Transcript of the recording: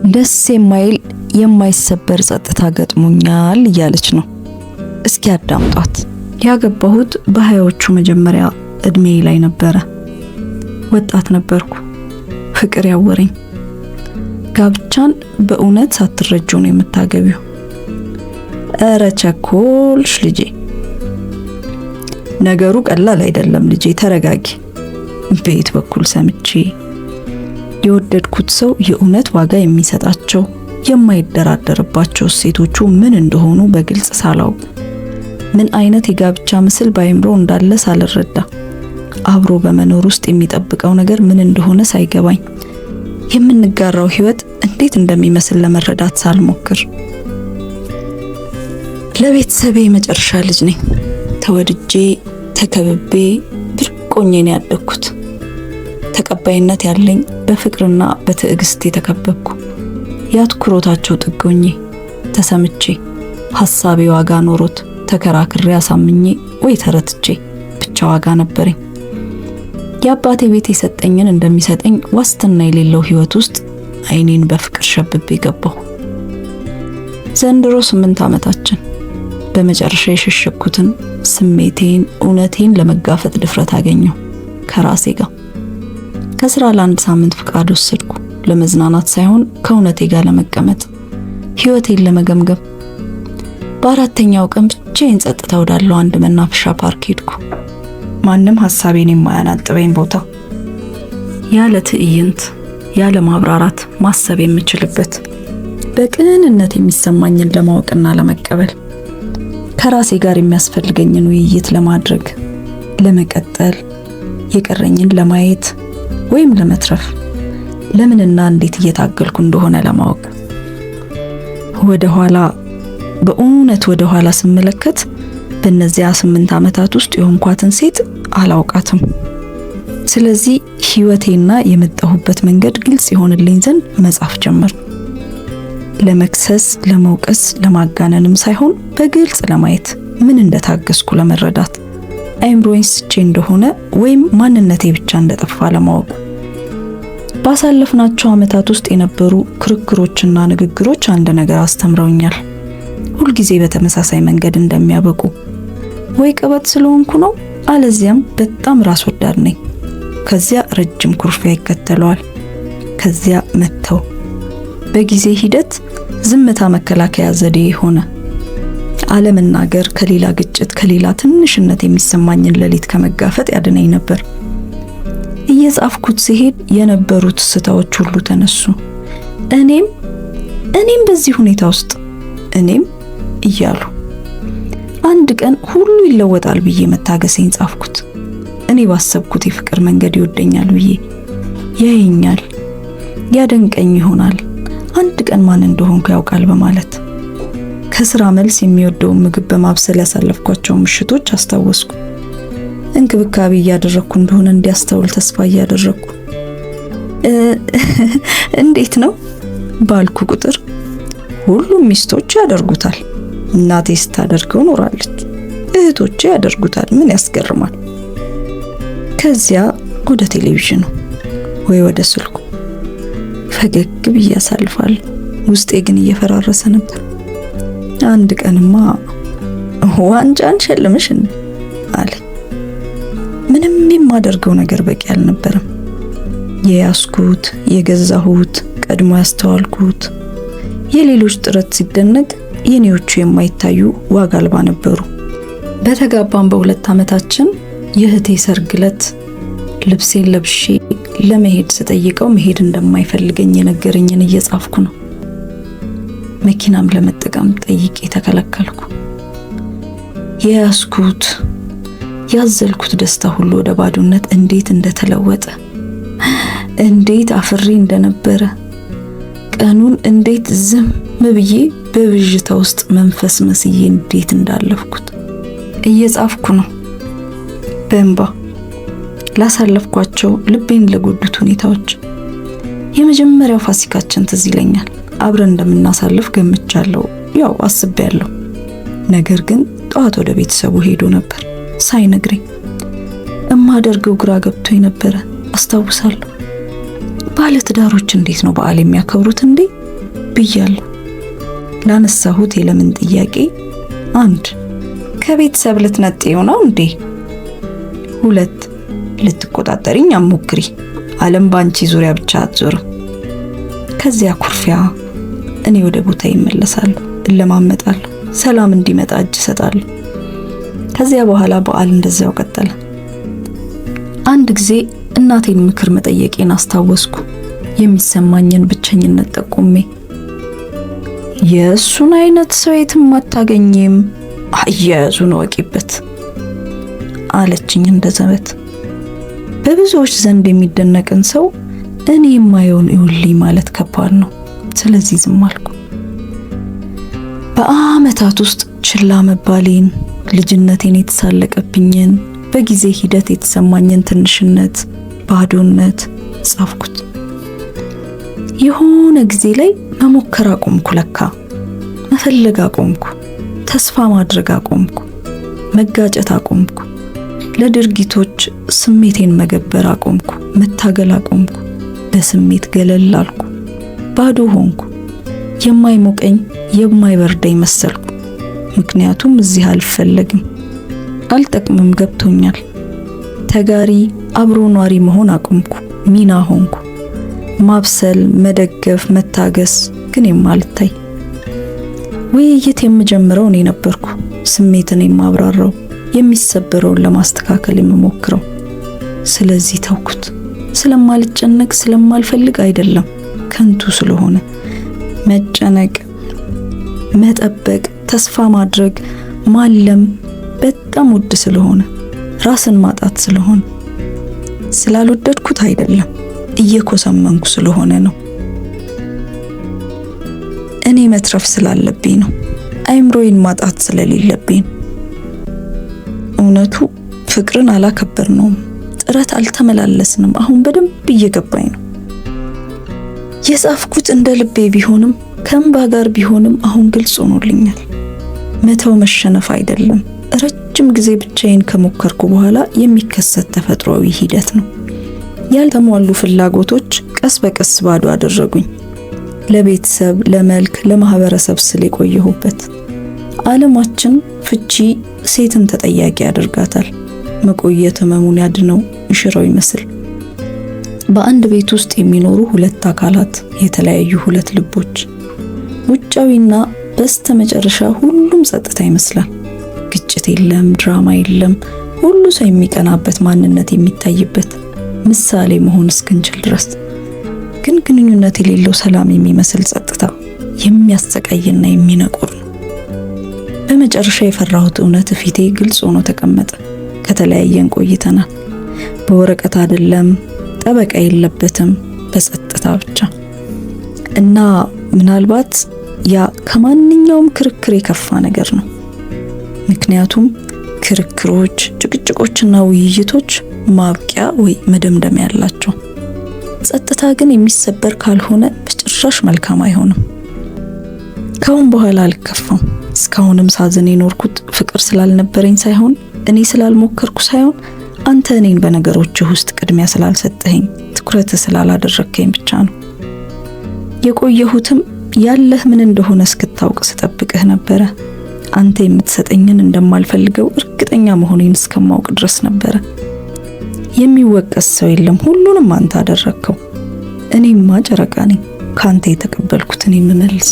ደስ የማይል የማይሰበር ጸጥታ ገጥሞኛል እያለች ነው። እስኪ አዳምጧት። ያገባሁት በ20ዎቹ መጀመሪያ እድሜ ላይ ነበረ። ወጣት ነበርኩ። ፍቅር ያወረኝ። ጋብቻን በእውነት ሳትረጁ ነው የምታገቢው። እረ ቸኮልሽ ልጄ። ነገሩ ቀላል አይደለም ልጄ፣ ተረጋጊ። በየት በኩል ሰምቼ የወደድኩት ሰው የእውነት ዋጋ የሚሰጣቸው የማይደራደርባቸው እሴቶቹ ምን እንደሆኑ በግልጽ ሳላውቅ፣ ምን አይነት የጋብቻ ምስል በአይምሮ እንዳለ ሳልረዳ፣ አብሮ በመኖር ውስጥ የሚጠብቀው ነገር ምን እንደሆነ ሳይገባኝ፣ የምንጋራው ህይወት እንዴት እንደሚመስል ለመረዳት ሳልሞክር። ለቤተሰቤ የመጨረሻ ልጅ ነኝ። ተወድጄ ተከብቤ ብርቅ ሆኜ ነው ያደግኩት። ተቀባይነት ያለኝ፣ በፍቅርና በትዕግስት የተከበብኩ፣ የአትኩሮታቸው ጥግ ሆኜ ተሰምቼ፣ ሀሳቤ ዋጋ ኖሮት፣ ተከራክሬ አሳምኜ ወይ ተረትቼ ብቻ ዋጋ ነበረኝ። የአባቴ ቤት የሰጠኝን እንደሚሰጠኝ ዋስትና የሌለው ህይወት ውስጥ አይኔን በፍቅር ሸብቤ ገባሁ። ዘንድሮ 8 ዓመታችን። በመጨረሻ የሸሸኩትን ስሜቴን፣ እውነቴን ለመጋፈጥ ድፍረት አገኘሁ ከራሴ ጋር። ከስራ ለአንድ ሳምንት ፍቃድ ወሰድኩ። ለመዝናናት ሳይሆን ከእውነቴ ጋር ለመቀመጥ፣ ህይወቴን ለመገምገም። በአራተኛው ቀን ብቻዬን ጸጥታ ወዳለው አንድ መናፈሻ ፓርክ ሄድኩ። ማንም ሀሳቤን የማያናጥበኝ ቦታ፣ ያለ ትዕይንት ያለ ማብራራት ማሰብ የምችልበት፣ በቅንነት የሚሰማኝን ለማወቅና ለመቀበል፣ ከራሴ ጋር የሚያስፈልገኝን ውይይት ለማድረግ፣ ለመቀጠል፣ የቀረኝን ለማየት ወይም ለመትረፍ፣ ለምንና እንዴት እየታገልኩ እንደሆነ ለማወቅ። ወደ ኋላ፣ በእውነት ወደ ኋላ ስመለከት በእነዚያ 8 ዓመታት ውስጥ የሆንኳትን ሴት አላውቃትም። ስለዚህ ህይወቴና የመጣሁበት መንገድ ግልጽ ይሆንልኝ ዘንድ መጻፍ ጀመርኩ። ለመክሰስ፣ ለመውቀስ፣ ለማጋነንም ሳይሆን በግልጽ ለማየት፣ ምን እንደታገስኩ ለመረዳት፣ አይምሮዬን ስቼ እንደሆነ ወይም ማንነቴ ብቻ እንደጠፋ ለማወቅ። ባሳለፍናቸው ዓመታት ውስጥ የነበሩ ክርክሮችና ንግግሮች አንድ ነገር አስተምረውኛል። ሁልጊዜ በተመሳሳይ መንገድ እንደሚያበቁ። ወይ ቀበጥ ስለሆንኩ ነው፣ አለዚያም በጣም ራስ ወዳድ ነኝ። ከዚያ ረጅም ኩርፊያ ይከተለዋል። ከዚያ መተው። በጊዜ ሂደት ዝምታ መከላከያ ዘዴ ሆነ። አለመናገር ከሌላ ግጭት፣ ከሌላ ትንሽነት የሚሰማኝን ሌሊት ከመጋፈጥ ያድነኝ ነበር። እየጻፍኩት ሲሄድ የነበሩት ስታዎች ሁሉ ተነሱ። እኔም በዚህ ሁኔታ ውስጥ እኔም እያሉ አንድ ቀን ሁሉ ይለወጣል ብዬ መታገሴን ጻፍኩት። እኔ ባሰብኩት የፍቅር መንገድ ይወደኛል ብዬ፣ ያየኛል፣ ያደንቀኝ ይሆናል፣ አንድ ቀን ማን እንደሆንኩ ያውቃል በማለት። ከስራ መልስ የሚወደውን ምግብ በማብሰል ያሳለፍኳቸው ምሽቶች አስታወስኩ። እንክብካቤ እያደረግኩ እንደሆነ እንዲያስተውል ተስፋ እያደረግኩ፣ እንዴት ነው ባልኩ ቁጥር ሁሉም ሚስቶች ያደርጉታል፣ እናቴ ስታደርገው ኖራለች፣ እህቶቼ ያደርጉታል፣ ምን ያስገርማል? ከዚያ ወደ ቴሌቪዥኑ ወይ ወደ ስልኩ ፈገግ ብዬ አሳልፋለሁ። ውስጤ ግን እየፈራረሰ ነበር። አንድ ቀንማ ዋንጫን ሸልምሽ አለ። ምንም የማደርገው ነገር በቂ አልነበረም። የያዝኩት፣ የገዛሁት፣ ቀድሞ ያስተዋልኩት የሌሎች ጥረት ሲደነቅ የኔዎቹ የማይታዩ ዋጋ አልባ ነበሩ። በተጋባን በ2 ዓመታችን የእህቴ ሰርግ ዕለት ልብሴን ለብሼ ለመሄድ ስጠይቀው መሄድ እንደማይፈልገኝ የነገረኝን እየጻፍኩ ነው። መኪናም ለመጠቀም ጠይቄ ተከለከልኩ። የያዝኩት፣ ያዘልኩት ደስታ ሁሉ ወደ ባዶነት እንዴት እንደተለወጠ፣ እንዴት አፍሬ እንደነበረ፣ ቀኑን እንዴት ዝም ብዬ በብዥታ ውስጥ መንፈስ መስዬ እንዴት እንዳለፍኩት እየጻፍኩ ነው። በእንባ ላሳለፍኳቸው ልቤን ለጎዱት ሁኔታዎች። የመጀመሪያው ፋሲካችን ትዝ ይለኛል። አብረን እንደምናሳልፍ ገምቻለሁ፣ ያው አስቤያለሁ። ነገር ግን ጠዋት ወደ ቤተሰቡ ሄዶ ነበር ሳይነግረኝ። እማደርገው ግራ ገብቶኝ ነበረ አስታውሳለሁ። ባለትዳሮች እንዴት ነው በዓል የሚያከብሩት እንዴ? ብያለሁ። ላነሳሁት የለምን ጥያቄ 1 ከቤተሰብ ልትነጥዪው ነው እንዴ? 2 ልትቆጣጠሪኝ አትሞክሪ። ዓለም ባንቺ ዙሪያ ብቻ አትዞርም። ከዚያ ኩርፊያ እኔ ወደ ቦታ ይመለሳለሁ፣ እለማመጣለሁ፣ ሰላም እንዲመጣ እጅ እሰጣለሁ። ከዚያ በኋላ በዓል እንደዚያው ቀጠለ። አንድ ጊዜ እናቴን ምክር መጠየቄን አስታወስኩ። የሚሰማኝን ብቸኝነት ጠቁሜ የእሱን አይነት ሰው የትም አታገኝም፣ አያያዙን እወቂበት አለችኝ እንደ ዘበት። በብዙዎች ዘንድ የሚደነቅን ሰው እኔ የማየውን ይውልኝ ማለት ከባድ ነው። ስለዚህ ዝም አልኩ። በአመታት ውስጥ ችላ መባሌን፣ ልጅነቴን የተሳለቀብኝን፣ በጊዜ ሂደት የተሰማኝን ትንሽነት፣ ባዶነት ጻፍኩት። የሆነ ጊዜ ላይ መሞከር አቆምኩ። ለካ መፈለግ አቆምኩ። ተስፋ ማድረግ አቆምኩ። መጋጨት አቆምኩ። ለድርጊቶች ስሜቴን መገበር አቆምኩ። መታገል አቆምኩ። በስሜት ገለል አልኩ። ባዶ ሆንኩ። የማይሞቀኝ የማይበርደኝ መሰልኩ። ምክንያቱም እዚህ አልፈለግም፣ አልጠቅምም፣ ገብቶኛል። ተጋሪ አብሮ ኗሪ መሆን አቆምኩ። ሚና ሆንኩ። ማብሰል፣ መደገፍ፣ መታገስ ግን የማልታይ። ውይይት የምጀምረው እኔ ነበርኩ። ስሜትን የማብራራው፣ የሚሰበረውን ለማስተካከል የምሞክረው። ስለዚህ ተውኩት። ስለማልጨነቅ ስለማልፈልግ አይደለም፣ ከንቱ ስለሆነ። መጨነቅ፣ መጠበቅ፣ ተስፋ ማድረግ፣ ማለም በጣም ውድ ስለሆነ፣ ራስን ማጣት ስለሆነ፣ ስላልወደድኩት አይደለም፣ እየኮሰመንኩ ስለሆነ ነው። እኔ መትረፍ ስላለብኝ ነው። አይምሮዬን ማጣት ስለሌለብኝ ነው። እውነቱ ፍቅርን አላከበርነውም፣ ጥረት አልተመላለስንም። አሁን በደንብ እየገባኝ ነው። የጻፍኩት እንደ ልቤ ቢሆንም ከእንባ ጋር ቢሆንም አሁን ግልጽ ሆኖልኛል። መተው መሸነፍ አይደለም። ረጅም ጊዜ ብቻዬን ከሞከርኩ በኋላ የሚከሰት ተፈጥሯዊ ሂደት ነው። ያልተሟሉ ፍላጎቶች ቀስ በቀስ ባዶ አደረጉኝ። ለቤተሰብ፣ ለመልክ፣ ለማህበረሰብ ስል የቆየሁበት ዓለማችን ፍቺ ሴትን ተጠያቂ ያደርጋታል። መቆየት ህመሙን ያድነው ይሽረው ይመስል በአንድ ቤት ውስጥ የሚኖሩ ሁለት አካላት፣ የተለያዩ ሁለት ልቦች፣ ውጫዊና በስተመጨረሻ ሁሉም ጸጥታ ይመስላል። ግጭት የለም፣ ድራማ የለም። ሁሉ ሰው የሚቀናበት ማንነት የሚታይበት ምሳሌ መሆን እስክንችል ድረስ ግን ግንኙነት የሌለው ሰላም የሚመስል ጸጥታ የሚያሰቃይና የሚነቁር ነው። በመጨረሻ የፈራሁት እውነት ፊቴ ግልጽ ሆኖ ተቀመጠ። ከተለያየን ቆይተናል። በወረቀት አይደለም፣ ጠበቃ የለበትም፣ በጸጥታ ብቻ እና ምናልባት ያ ከማንኛውም ክርክር የከፋ ነገር ነው። ምክንያቱም ክርክሮች፣ ጭቅጭቆችና ውይይቶች ማብቂያ ወይ መደምደሚያ ያላቸው፣ ጸጥታ ግን የሚሰበር ካልሆነ በጭራሽ መልካም አይሆንም። ካሁን በኋላ አልከፋም። እስካሁንም ሳዝን የኖርኩት ፍቅር ስላልነበረኝ ሳይሆን፣ እኔ ስላልሞከርኩ ሳይሆን፣ አንተ እኔን በነገሮችህ ውስጥ ቅድሚያ ስላልሰጠኸኝ፣ ትኩረት ስላላደረግከኝ ብቻ ነው። የቆየሁትም ያለህ ምን እንደሆነ እስክታውቅ ስጠብቅህ ነበረ። አንተ የምትሰጠኝን እንደማልፈልገው እርግጠኛ መሆኔን እስከማውቅ ድረስ ነበረ። የሚወቀስ ሰው የለም፣ ሁሉንም አንተ አደረግከው። እኔማ ጨረቃ ነኝ፣ ካንተ የተቀበልኩትን የምመልስ።